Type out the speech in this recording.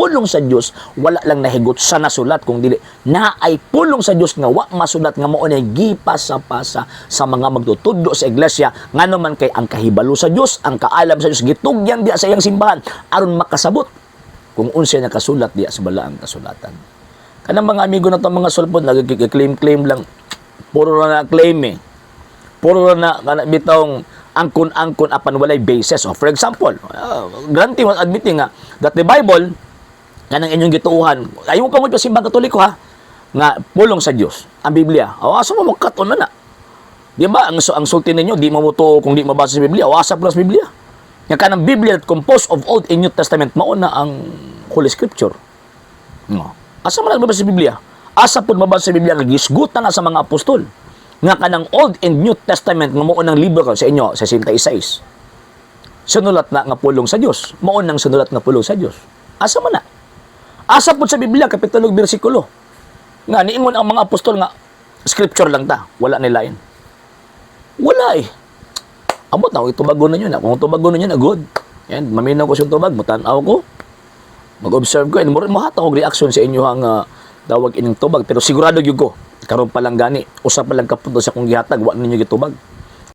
Pulong sa Dios wala lang nahigot sa nasulat, kung dili na ay pulong sa Dios nga wa masulat, nga mao na gipasa-pasa sa mga magtutudlo sa iglesia, ngano man kay ang kahibalo sa Dios, ang kaalam sa Dios, gitugyan diya sa iyang simbahan aron makasabot kung unsay nakasulat diya sa balaang kasulatan. Kanang mga amigo na to, mga sulpod, nagki-claim-claim lang, puro na claim eh, puro na kana bitong angkon-angkon apan walay basis. Oh, for example, granting was admitting nga that the Bible, kanang inyong gituuhan, ayaw ka mo pa simbang Katoliko ha, nga pulong sa Dios ang Biblia. O asa mo magkat-on na na? Di ba? Ang sulti ninyo, di mo mo kung di mabasa sa Biblia, o asa plus Biblia. Nga kanang Biblia that composed of Old and New Testament, mao na ang Holy Scripture. No. Asa man mabasa sa Biblia? Asa pud mabasa sa Biblia nga gisgutan na sa mga apostol? Nga kanang Old and New Testament nga mao nang libro sa inyo sa 66. Sinulat na nga pulong sa Dios. Mao nang sinulat nga pulong sa Dios. Asa man na? Asa pud sa Biblia, kapitulo, bersikulo, nga niingon ang mga apostol nga scripture lang ta, wala nilain? Wala eh. Amot na, itubagon ninyo na. Kung tubagon ninyo na, good. Yan, maminaw ko sa tubag, mutan-aw ko. Mag-observe ko, and mo og reaction sa inyo ang tawag ining tubag. Pero sigurado gyud ko, karon pa lang gani, usa pa lang ka punto sa akong gihatag, wa ninyo gitubag.